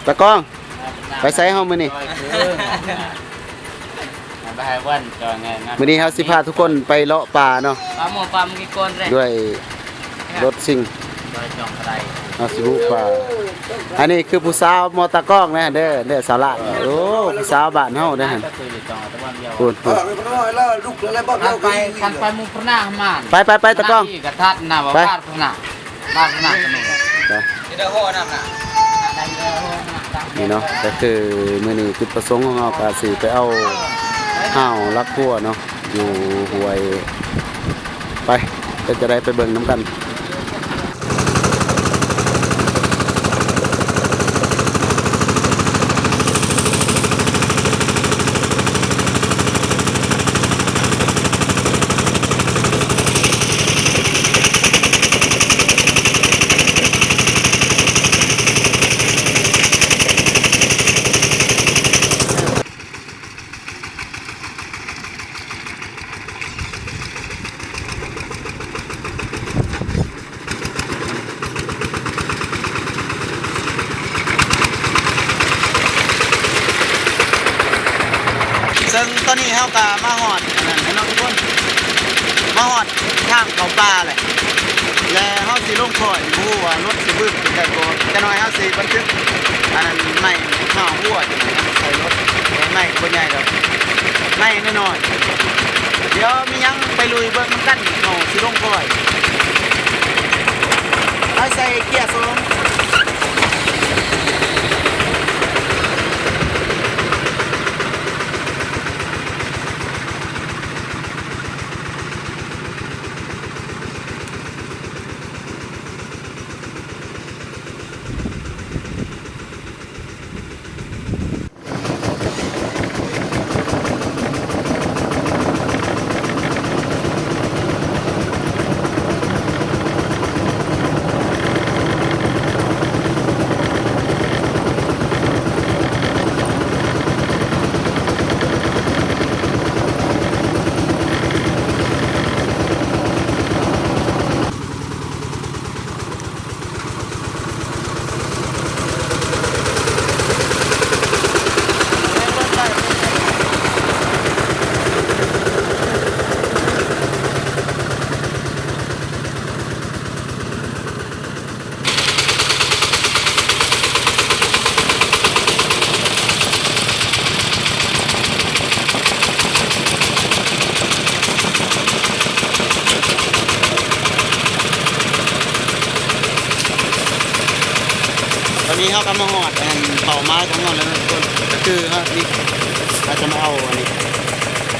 ຕາກ້ອງ ໄປໃສເຮົາມື້ນີ້? ໄປຫາວັນຈອຍງານ ມື້ນີ້ເຮົາຊິພາທຸກຄົນໄປເລາະປ່າເນາະ ປາໝໍປາມັນກິນກ່ອນແຫຼະ ດ້ວຍລົດຊິງ ຈອຍຈອງກະໄດ ເຮົາຊິບຸກປ່າ. ອັນນີ້ຄືຜູ້ສາວໝໍຕາກ້ອງນະເດີ ເດີສາວຫຼ້ານ ໂອ້ ຜູ້ສາວບ້ານເຮົາເດີຫັ້ນ ພຸ້ນໆ ເອີ ໄປ ຄັນໄປໝູ່ພະນາມານ ໄປ ໄປ ໄປ ຕາກ້ອງ ກະທັດນະ ໄປ ບ້ານພະນາ ບ້ານພະນາ ໄປ ນີ້ເນາະ ກະຄືມື້ນີ້ຈຸດປະສົງຂອງເຮົາກະຊິໄປເອົາຮ້າວຫຼັກຄົວເນາະ ຢູ່ຫ້ວຍ ໄປ ເປັນຈັ່ງໃດໄປເບິ່ງນຳກັນ. ເຊິ່ງຕອນນີ້ເຮົາກະມາຮອດອັນນັ້ນແລ້ວເນາະທຸກຄົນ ມາຮອດທາງເຂົ້າປ່າແຫຼະ ແລະເຮົາຊິລົງຄ້ອຍ ບໍ່ຮູ້ວ່າລົດຊິບຶ້ມເປັນໃດບໍ່ ຈັກໜ້ອຍເຮົາຊິບັນທຶກອັນນັ້ນໄມ້ ເຮົາຫົວຈັ່ງໃດໃສ່ລົດ ໄມ້ກະບໍ່ໃຫຍ່ດອກ ໄມ້ນ້ອຍໆ ດຽວມີຫຍັງໄປລຸຍເບິ່ງນຳກັນ ເຮົາຊິລົງກ້ອຍ ໄປໃສ່ເກຍສອງ. ຕອນນີ້ເຮົາກະມາຮອດອັນເປົ້າໝາຍຂອງເຮົາແລ້ວເນາະທຸກຄົນ ກະຄືເຮົາຊິ ເຮົາຈະມາເອົາອັນນີ້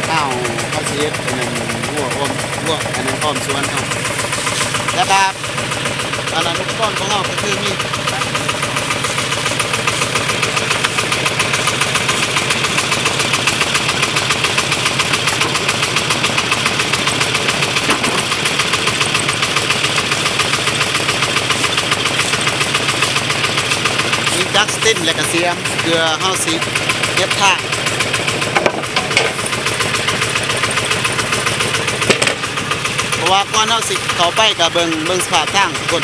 ເອົາ ເຮົາຊິເຮັດອັນນັ້ນ ຮົ້ວອ້ອມ ຮົ້ວອັນນັ້ນອ້ອມສວນເຮົາ ແລ້ວກະ ອັນນັ້ນອຸປະກອນຂອງເຮົາກະຄືມີ ມີຈັກສະຕິນ ແລະກະສຽມ ເພື່ອເຮົາຊິເຮັດທາງ ເພາະວ່າກ່ອນເຮົາຊິເຂົ້າໄປກະເບິ່ງ ເບິ່ງສະພາບທາງທຸກຄົນ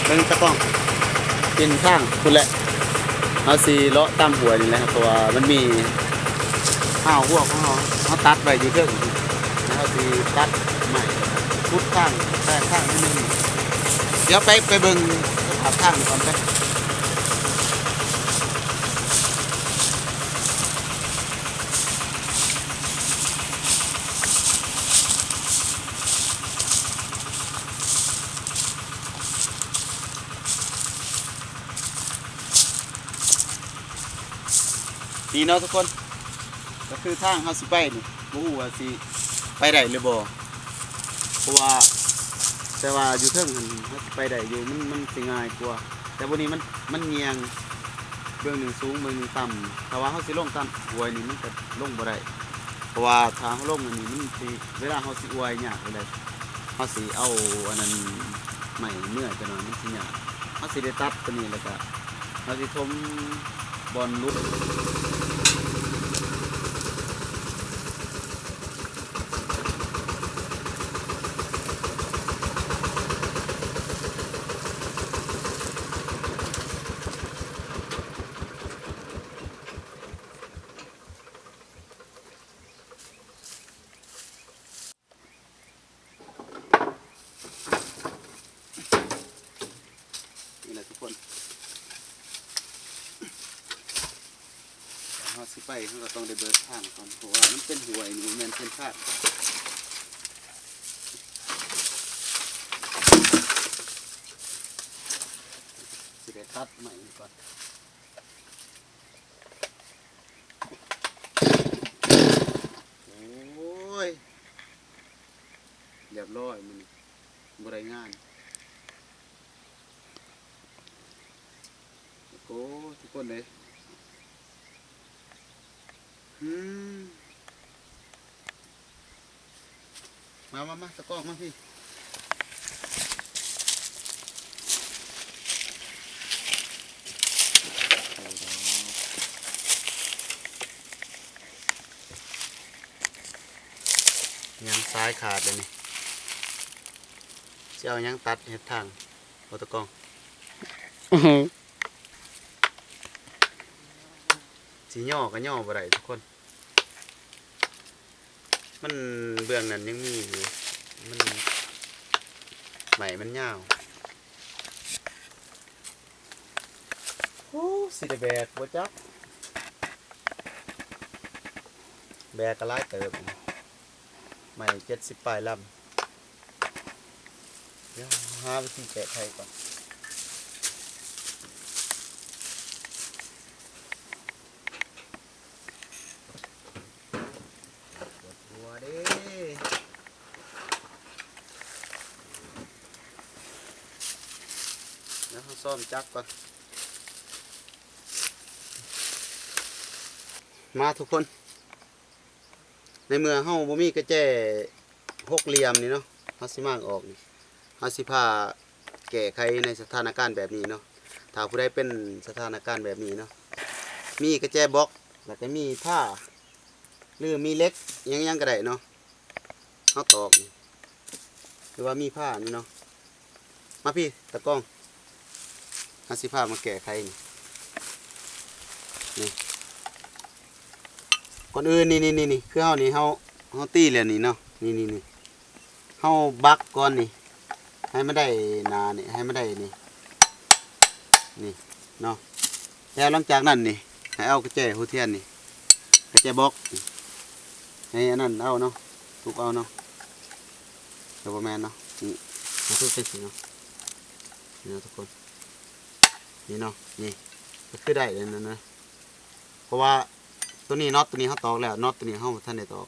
ເບິ່ງຕາກ້ອງ ເປັນທາງພຸ້ນແຫຼະ ເຮົາຊິເລາະຕາມຫ້ວຍນີ້ແຫຼະ ເພາະວ່າມັນມີຮາວຮົ້ວຂອງເຮົາ ເຮົາຕັດໄວ້ຢູ່ເທິງ ແລ້ວເຮົາຊິຕັດໄມ້ ຂຸດທາງ ແປງທາງໜ້ອຍໜຶ່ງ ດຽວໄປ ໄປເບິ່ງສະພາບທາງກ່ອນໄປ. ນີ້ເນາະທຸກຄົນ ກະຄືທາງເຮົາຊິໄປນີ້ ບໍ່ຮູ້ວ່າຊິໄປໄດ້ຫຼືບໍ່ ເພາະວ່າ ແຕ່ວ່າຢູ່ເທິງຫັ້ນເຮົາຊິໄປໄດ້ຢູ່ ມັນ ມັນຊິງ່າຍກວ່າ ແຕ່ບ່ອນນີ້ມັນ ມັນຍ່ຽງ ເບື້ອງໜຶ່ງສູງເບື້ອງໜຶ່ງຕ່ຳ ຖ້າວ່າເຮົາຊິລົງຕາມຫ້ວຍນີ້ມັນກະລົງບໍ່ໄດ້ ເພາະວ່າຖ້າເຮົາລົງອັນນີ້ມັນຊິ ເວລາເຮົາຊິອວຍຍາກເລີຍ ເຮົາຊິເອົາອັນນັ້ນໄມ້ເມືອຈັກໜ້ອຍມັນຊິຍາກ ເຮົາຊິໄດ້ຕັດໂຕນີ້ ແລ້ວກະເຮົາຊິຖົມບ່ອນຫຼຸດ. ເ ຄົນ ເຮົາຊິໄປ ເຮົາກໍຕ້ອງໄດ້ເບີກທາງກ່ອນ ເພາະວ່າມັນເປັນຫ້ວຍ ນີ້ບໍ່ແມ່ນເສັ້ນທາງ ຊິໄດ້ຕັດໄມ້ນີ້ກ່ອນ. ໂອ້ຍ ຮຽບຮ້ອຍ ມື້ນີ້ບໍ່ໄດ້ງານ. ໂອ້ ທຸກຄົນເອີຍ ອືມ ມາ ມາ ມາ ຕາກ້ອງມາພີ້ ຍັງສາຍຂາດເລີຍນີ້ ຊິເອົາຫຍັງຕັດເຮັດທາງ ບໍ່ຕາກ້ອງ ຊິຍໍ້ກໍຍໍ້ບໍ່ໄດ້ທຸກຄົນ ມັນເບື້ອງນັ້ນຍັງມີຢູ່ ມັນ ໄມ້ມັນຍາວ. ໂອ້ ຊິໄດ້ແບກບໍ່ຈັກ ແບກກໍຫຼາຍເຕີບ ໄມ້ເຈັດສິບປາຍລຳ ດຽວຫາວິທີແກ້ໄຂກ່ອນ. ປວດຫົວເດ້ ແລ້ວເຮົາຊ້ອມຈັກກ່ອນ ມາທຸກຄົນ. ໃນເມື່ອເຮົາບໍ່ມີກະແຈຫົກຫຼ່ຽມນີ້ເນາະ ເຮົາຊິມ້າງອອກນີ້ ເຮົາຊິພາແກ້ໄຂໃນສະຖານະການແບບນີ້ເນາະ. ຖ້າຜູ້ໃດເປັນສະຖານະການແບບນີ້ເນາະ ມີກະແຈບລັອກ ແລ້ວກໍມີຜ້າ ຫຼືມີເຫຼັກ ອີ່ຫຍັງໆກໍໄດ້ເນາະ ເຮົາຕອກນີ້ ຫຼືວ່າມີຜ້ານີ້ເນາະ. ມາພີ້ຕາກ້ອງ ເຮົາຊິພາມາແກ້ໄຂນີ້ ນີ້ ກ່ອນອື່ນນີ້ ນີ້ ນີ້ ນີ້ ຄືເຮົານີ້ ເຮົາ ເຮົາຕີແລ້ວນີ້ເນາະ ນີ້ ນີ້ ນີ້ ເຮົາບັກກ່ອນນີ້ ໃຫ້ມັນໄດ້ໜານີ້ ໃຫ້ມັນໄດ້ນີ້ ນີ້ເນາະ. ແລ້ວຫຼັງຈາກນັ້ນນີ້ ໃຫ້ເອົາກະແຈຫົວທຽນນີ້ ກະແຈບລັອກນີ້ ໃຫ້ອັນນັ້ນເອົາເນາະ ທຸບເອົາເນາະ ກໍບໍ່ແມ່ນເນາະ ນີ້ ມາທຸບຈັ່ງຊີ້ເນາະ ນີ້ເນາະທຸກຄົນ ນີ້ເນາະ ນີ້ ກໍຄືໄດ້ແລ້ວນັ້ນນະ ເພາະວ່າໂຕນີ້ ນັອດໂຕນີ້ເຮົາຕອກແລ້ວ ນັອດໂຕນີ້ເຮົາບໍ່ທັນໄດ້ຕອກ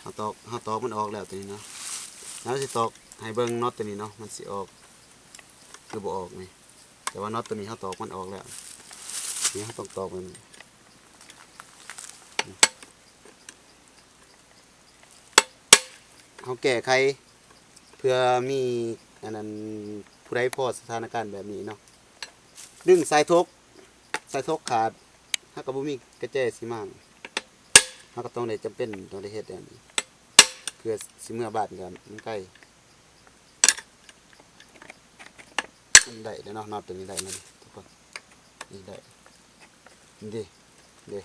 ເຮົາຕອກ ເຮົາຕອກມັນອອກແລ້ວໂຕນີ້ເນາະ ເຮົາຊິຕອກໃຫ້ເບິ່ງນັອດໂຕນີ້ເນາະ ມັນຊິອອກ ຫຼືບໍ່ອອກນີ້ ແຕ່ວ່ານັອດໂຕນີ້ເຮົາຕອກມັນອອກແລ້ວ ນີ້ເຮົາຕ້ອງຕອກມັນ ເຮົາແກ້ໄຂເພື່ອມີອັນນັ້ນ ຜູ້ໃດພໍ້ສະຖານະການແບບນີ້ເນາະ ດຶງສາຍຖົກ ສາຍຖົກຂາດ ເຮົາກໍບໍ່ມີກະແຈຊິມ້າງ ເຮົາກໍຕ້ອງໄດ້ ຈຳເປັນຕ້ອງໄດ້ເຮັດແບບນີ້ ເພື່ອຊິເມືອບ້ານກໍມັນໄກ. ມັນໄດ້ແລ້ວເນາະ ນັອດໂຕນີ້ໄດ້ແລ້ວນີ້ທຸກຄົນ ນີ້ໄດ້ ນີ້ເດ້ ເດ້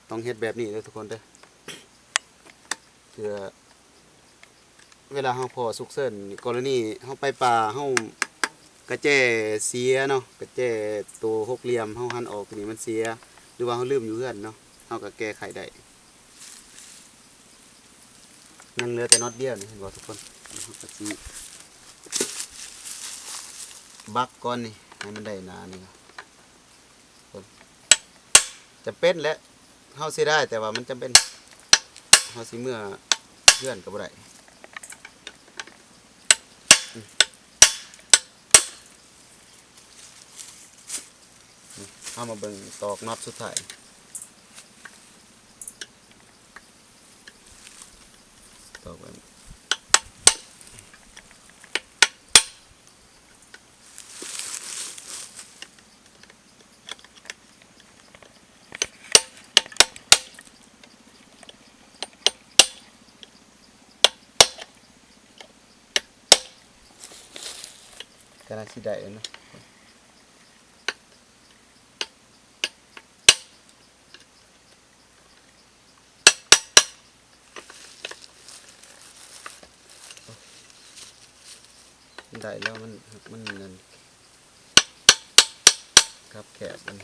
ຕ້ອງເຮັດແບບນີ້ເດີທຸກຄົນເດີ ເພື່ອເວລາເຮົາພໍ້ສຸກເສີນ ກໍລະນີເຮົາໄປປ່າ ເຮົາກະແຈເສຍເນາະ ກະແຈໂຕຫົກຫຼ່ຽມເຮົາຫັນອອກໂຕນີ້ມັນເສຍ ຫຼືວ່າເຮົາລືມຢູ່ເຮືອນເນາະ ເຮົາກໍແກ້ໄຂໄດ້. ຍັງເຫຼືອແຕ່ນັອດດຽວນີ້ ເຫັນບໍ່ທຸກຄົນ? ເຮົາກໍຊິບັກກ່ອນນີ້ ໃຫ້ມັນໄດ້ໜານີ້ນະ ທຸກຄົນ. ຈຳເປັນແຫຼະ ເຮົາເສຍດາຍ ແຕ່ວ່າມັນຈຳເປັນ ເຮົາຊິເມືອເຮືອນກໍບໍ່ໄດ້. ເຮົາມາເບິ່ງຕອກນັອດສຸດທ້າຍ ຕອກໄວ້ ກຳລັງຊິໄດ້ແລ້ວເນາະ ໄດ້ແລ້ວ ມັນ ມັນນັ້ນ ຄັບແຄບມັນ.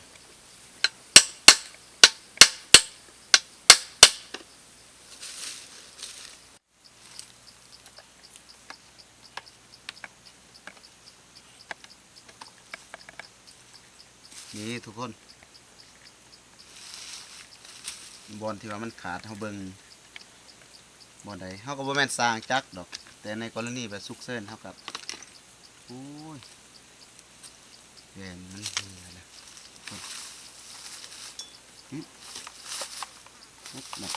ນີ້ທຸກຄົນ ບ່ອນທີ່ວ່າມັນຂາດ ເຮົາເບິ່ງບ່ອນໃດ ເຮົາກໍບໍ່ແມ່ນສ້າງຈັກດອກ ແຕ່ໃນກໍລະນີແບບສຸກເສີນ ເຮົາກໍ ໂອ້ຍ ແວ່ນມັນເຫີ່ຍແລ້ວ ອື ໝົດແລ້ວ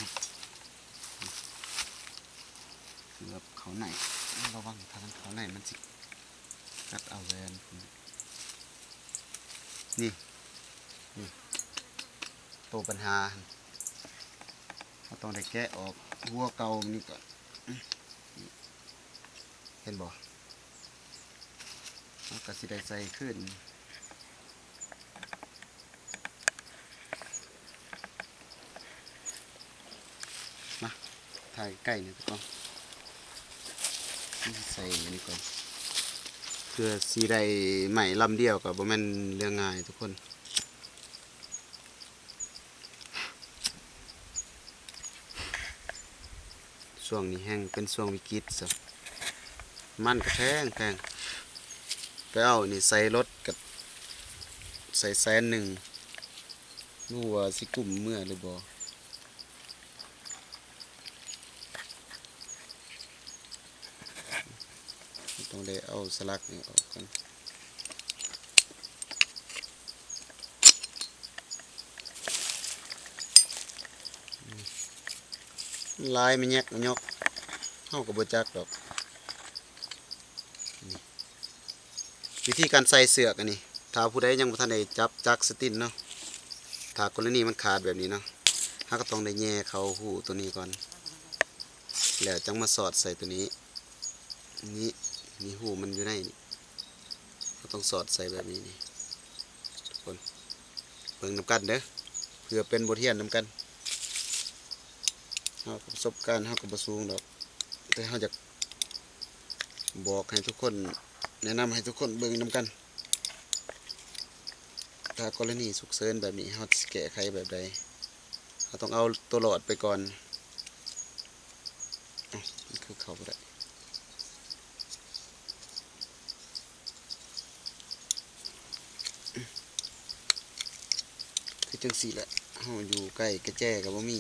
ເກືອບເຂົ້າໃນ ລະວັງ ຖ້າມັນເຂົ້າໃນມັນຊິກັດເອົາແວ່ນ ນີ້ ນີ້ ໂຕບັນຫາ ເຮົາຕ້ອງໄດ້ແກະອອກຫົວເກົ່ານີ້ກ່ອນ ເຫັນບໍ່? ເຮົາກໍຊິໄດ້ໃສ່ຄືນ ມາ ຖ່າຍໃກ້ນີ້ກ່ອນ ໃສ່ອັນນີ້ກ່ອນ ເພື່ອຊິໄດ້ໄມ້ລຳດຽວ ກໍບໍ່ແມ່ນເລື່ອງງ່າຍທຸກຄົນ. ຊ່ວງນີ້ແຮ່ງເປັນຊ່ວງວິກິດຊະ ມັນກໍແພງໆ ໄປເອົານີ້ໃສ່ລົດກໍໃສ່ແສນໜຶ່ງ ບໍ່ຮູ້ວ່າຊິກຸ້ມເມືອຫຼືບໍ່. ຕ້ອງໄດ້ເອົາສະຫຼັກນີ້ອອກກ່ອນ ລາຍມັນແຍກມັນຍອກ ເຮົາກໍບໍ່ຈັກດອກ. ນີ້ ວິທີການໃສ່ເຊືອກອັນນີ້ ຖ້າຜູ້ໃດຍັງບໍ່ທັນໄດ້ຈັບຈັກສະຕິນເນາະ ຖ້າກໍລະນີມັນຂາດແບບນີ້ເນາະ ເຮົາກໍຕ້ອງໄດ້ແຍ່ເຂົ້າຮູໂຕນີ້ກ່ອນ ແລ້ວຈັ່ງມາສອດໃສ່ໂຕນີ້ ນີ້ ນີ້ຮູມັນຢູ່ໃນນີ້ ເຮົາຕ້ອງສອດໃສ່ແບບນີ້ນີ້ ທຸກຄົນ ເບິ່ງນຳກັນເດີ ເພື່ອເປັນບົດຮຽນນຳກັນ. ເຮົາປະສົບການເຮົາກໍບໍ່ສູງດອກ ແຕ່ເຮົາຢາກບອກໃຫ້ທຸກຄົນ ແນະນຳໃຫ້ທຸກຄົນເບິ່ງນຳກັນ ຖ້າກໍລະນີສຸກເສີນແບບນີ້ ເຮົາຊິແກ້ໄຂແບບໃດ? ເຮົາຕ້ອງເອົາຕົວລອດໄປກ່ອນ. ເອົ້າ ມັນຄືເຂົ້າບໍ່ໄດ້ ຄືຈັ່ງຊີ້ແຫຼະ ເຮົາຢູ່ໃກ້ກະແຈກໍບໍ່ມີ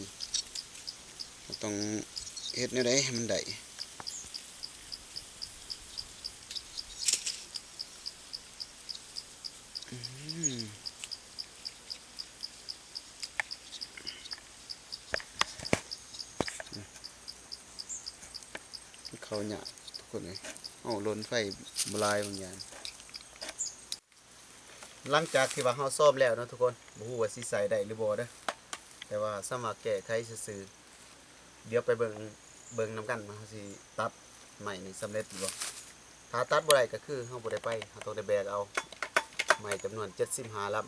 ເຮົາຕ້ອງເຮັດແນວໃດໃຫ້ມັນໄດ້? ອືມ ເຂົ້າຍາກທຸກຄົນເອີຍ ເອົາລົນໄຟບໍ່ຫຼາຍບາງຢ່າງ. ຫຼັງຈາກທີ່ວ່າເຮົາຊ້ອມແລ້ວເນາະທຸກຄົນ ບໍ່ຮູ້ວ່າຊິໃສ່ໄດ້ຫຼືບໍ່ເດີ ແຕ່ວ່າສາມາດແກ້ໄຂຊື່ໆ. ດຽວໄປເບິ່ງ ເບິ່ງນຳກັນວ່າເຮົາຊິຕັດໄມ້ນີ້ສຳເລັດຫຼືບໍ່. ຖ້າຕັດບໍ່ໄດ້ກໍຄືເຮົາບໍ່ໄດ້ໄປ ເຮົາຕ້ອງໄດ້ແບກເອົາໄມ້ຈຳນວນເຈັດສິບຫ້າລຳ.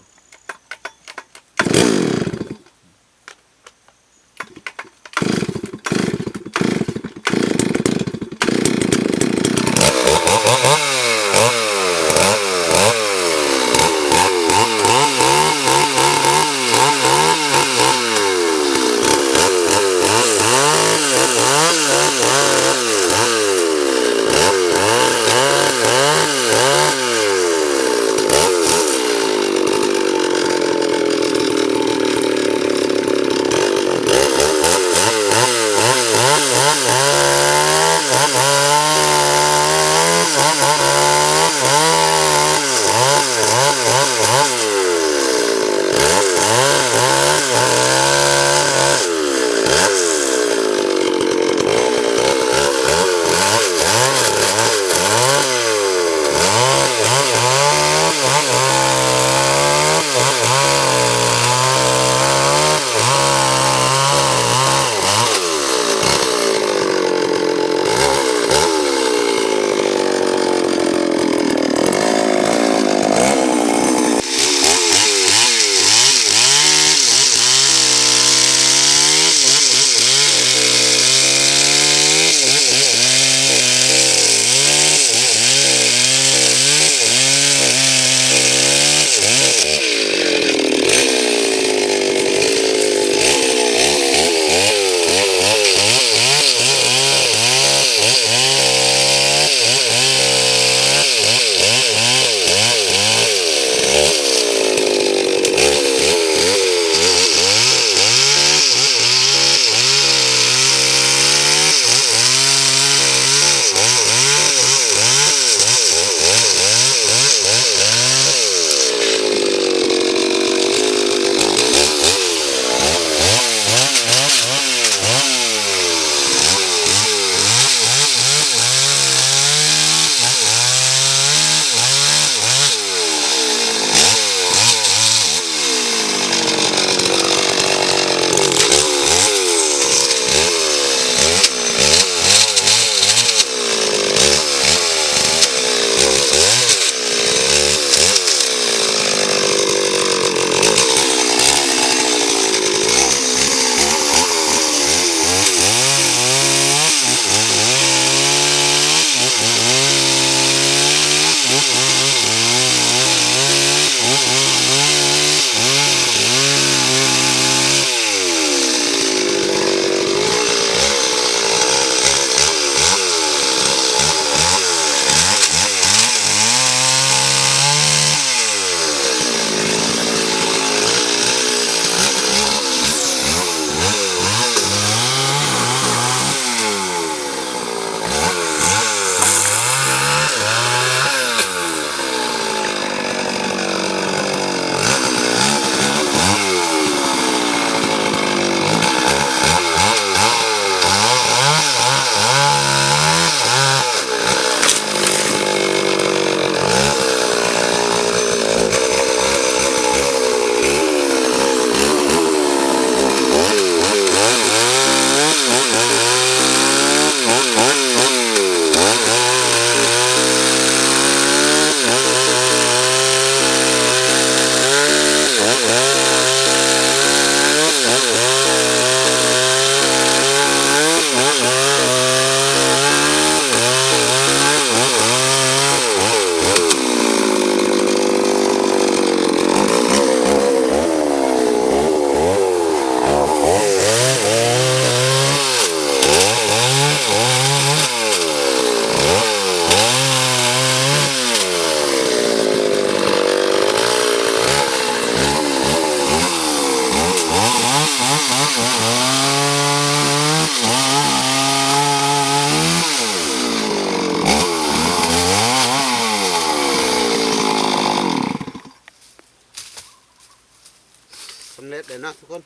ເລັດແລ້ວເນາະທຸກຄົນ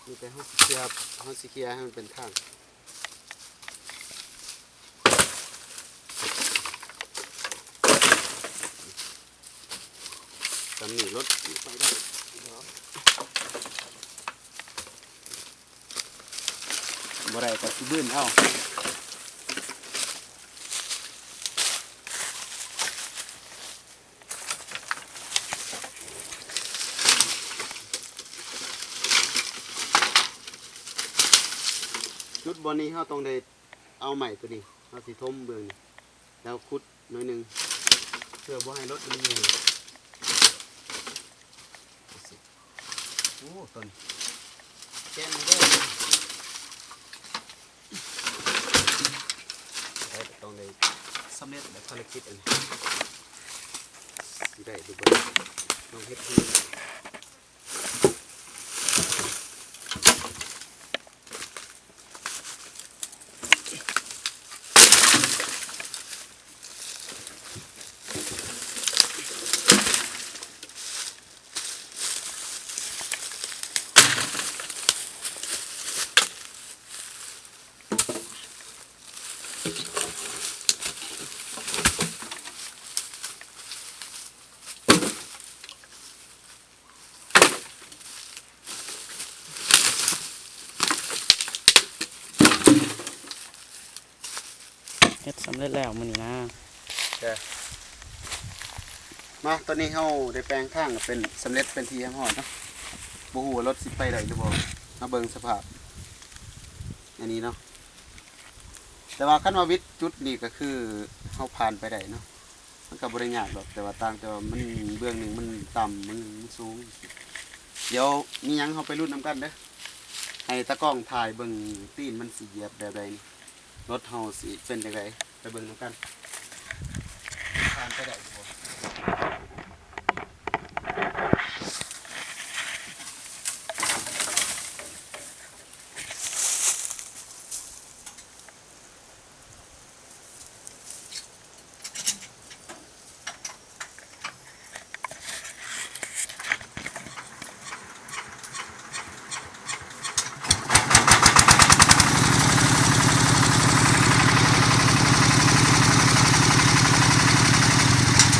ມີແຕ່ເຮົາຊິເຄຍ ເຮົາຊິເຄຍໃຫ້ມັນເປັນທາງ ສ່ຳນີ້ລົດໄປໄດ້ ບໍ່ໄດ້ກໍຊິບືນເອົາ. ຈຸດບ່ອນນີ້ເຮົາຕ້ອງໄດ້ເອົາໄມ້ໂຕນີ້ ເຮົາຊິຖົມເບື້ອງນີ້ ແລ້ວຂຸດໜ້ອຍໜຶ່ງ ເພື່ອບໍ່ໃຫ້ລົດມັນເມື່ອຍ. ໂອ້ ຕົ້ນແກ່ນເດີ ເຮົາກໍຕ້ອງໄດ້ສຳເລັດແລ້ວພາລະກິດອັນນີ້ ຊິໄດ້ຫຼືບໍ່ ຕ້ອງເຮັດໃຫ້ມັນໄດ້. ເຮັດສຳເລັດແລ້ວມື້ນີ້ນະ. ມາ ຕອນນີ້ເຮົາໄດ້ແປງທາງເປັນສຳເລັດເປັນທີ່ຮຽບຮ້ອຍເນາະ. ບໍ່ຮູ້ວ່າລົດຊິໄປໄດ້ຫຼືບໍ່ ມາເບິ່ງສະພາບອັນນີ້ເນາະ. ແຕ່ວ່າຄັນວ່າວິດຈຸດນີ້ກໍຄືເຮົາຜ່ານໄປໄດ້ເນາະ. ມັນກໍບໍ່ໄດ້ຍາກດອກ ແຕ່ວ່າຕ່າງແຕ່ວ່າມັນເບື້ອງໜຶ່ງມັນຕ່ຳ ເບື້ອງໜຶ່ງມັນສູງ. ດຽວມີຫຍັງເຮົາໄປລຸ້ນນຳກັນເດີ ໃຫ້ຕາກ້ອງຖ່າຍເບິ່ງຕີນມັນຊິຢຽບແບບໃດນີ້ ລົດເຮົາຊິເປັນຈັ່ງໃດ ໄປເບິ່ງນຳກັນ ຜ່ານໄປໄດ້ບໍ່. ໂ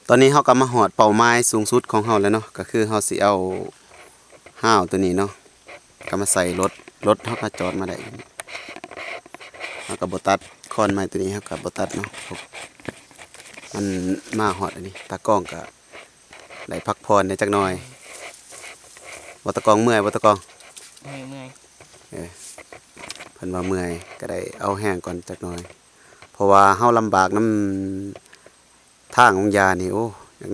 ຕອນນີ້ເຮົາກໍມາຮອດເປົ້າໝາຍສູງສຸດຂອງເຮົາແລ້ວເນາະ ກໍຄືເຮົາຊິເອົາຮາວໂຕນີ້ເນາະ ກໍມາໃສ່ລົດ ລົດເຮົາກໍຈອດມາໄດ້ ເຮົາກໍບໍ່ຕັດ ຄອນໄມ້ໂຕນີ້ເຮົາກໍບໍ່ຕັດເນາະ ມັນມາຮອດອັນນີ້ ຕາກ້ອງກໍໄດ້ພັກຜ່ອນແດ່ຈັກໜ່ອຍ ບໍ່ ຕາກ້ອງເມື່ອຍບໍ່ ຕາກ້ອງ? ເມື່ອຍ ເມື່ອຍ ເອີ ເພິ່ນວ່າເມື່ອຍ ກໍໄດ້ເອົາແຮງກ່ອນຈັກໜ່ອຍ ເພາະວ່າເຮົາລຳບາກນຳ ທາງຂອງຢານີ້ ໂອ້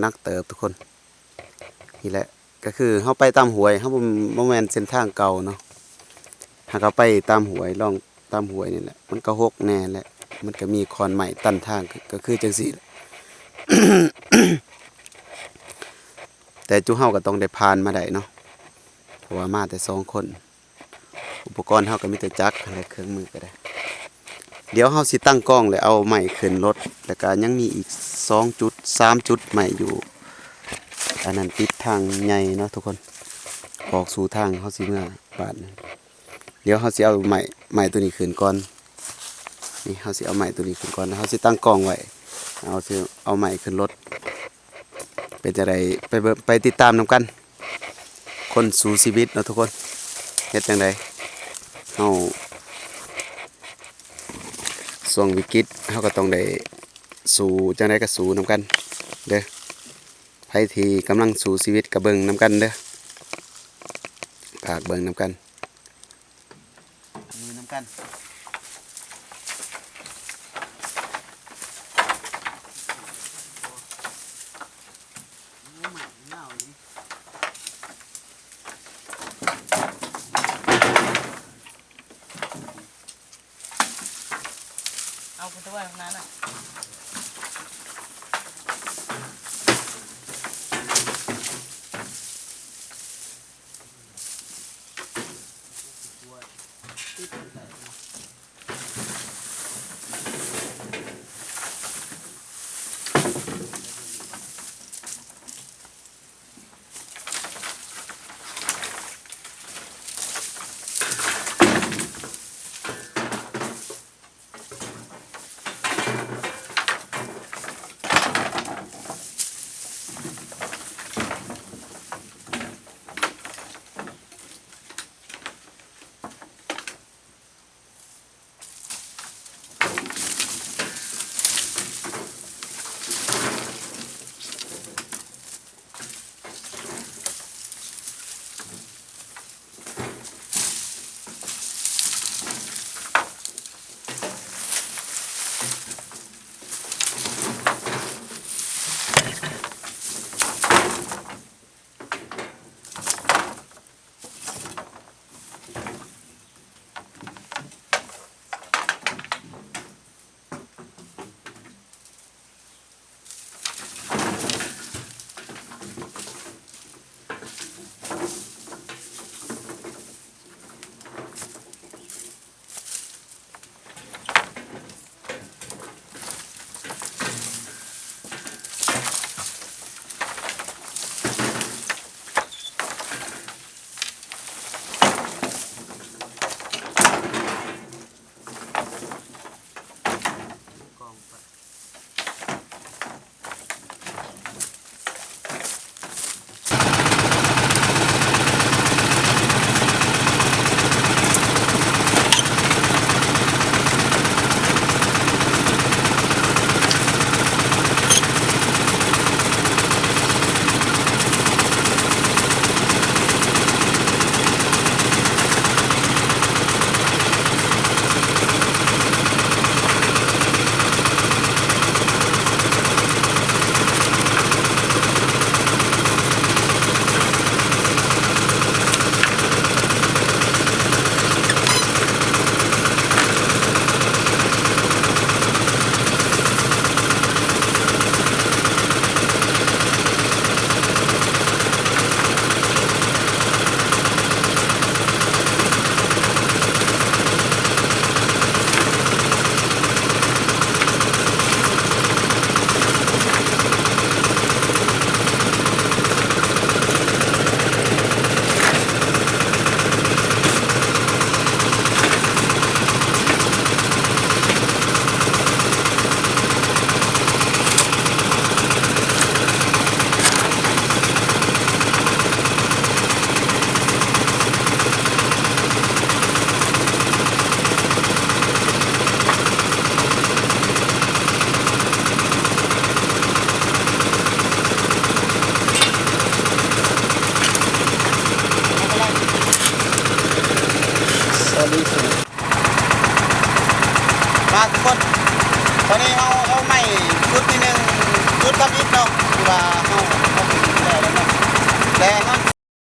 ໜັກໆເຕີບທຸກຄົນ ນີ້ແຫຼະ ກໍຄືເຮົາໄປຕາມຫ້ວຍ ເຮົາບໍ່ ບໍ່ແມ່ນເສັ້ນທາງເກົ່າເນາະ ຫາກເຮົາໄປຕາມຫ້ວຍ ລ່ອງຕາມຫ້ວຍນີ້ແຫຼະ ມັນກໍຮົກແດ່ແຫຼະ ມັນກໍມີຂອນໄມ້ຕັນທາງ ກໍ ກໍຄືຈັ່ງຊີ້ແຫຼະ ແຕ່ຈຸເຮົາກໍຕ້ອງໄດ້ຜ່ານມາໄດ້ເນາະ ເພາະວ່າມາແຕ່ສອງຄົນ. ອຸປະກອນເຮົາກໍມີແຕ່ຈັກຫັ້ນແຫຼະ ເຄື່ອງມືກໍໄດ້ ດຽວເຮົາຊິຕັ້ງກ້ອງ ແລ້ວເອົາໄມ້ຂຶ້ນລົດ ແລ້ວກໍຍັງມີອີກສອງຈຸດ ສາມຈຸດ ໄມ້ຢູ່ ອັນນັ້ນຕິດທາງໃຫຍ່ເນາະທຸກຄົນ ອອກສູ່ທາງເຮົາຊິເມືອບ້ານ ດຽວເຮົາຊິເອົາໄມ້ ໄມ້ໂຕນີ້ຂຶ້ນກ່ອນ ນີ້ເຮົາຊິເອົາໄມ້ໂຕນີ້ຂຶ້ນກ່ອນ ແລ້ວເຮົາຊິຕັ້ງກ້ອງໄວ້ ເຮົາຊິເອົາໄມ້ຂຶ້ນລົດ ເປັນຈັ່ງໃດ ໄປເບິ່ງ ໄປຕິດຕາມນຳກັນ ຄົນສູ້ຊີວິດເນາະທຸກຄົນ ເຮັດຈັ່ງໃດ ເຮົາ ຊ່ວງວິກິດ ເຮົາກໍຕ້ອງໄດ້ສູ້ ຈັ່ງໃດກໍສູ້ນຳກັນເດີ ໃຜທີ່ກຳລັງສູ້ຊີວິດກໍເບິ່ງນຳກັນເດີ ຝາກເບິ່ງນຳກັນ ມືນຳກັນ ເອົາໄປຕົວະນາ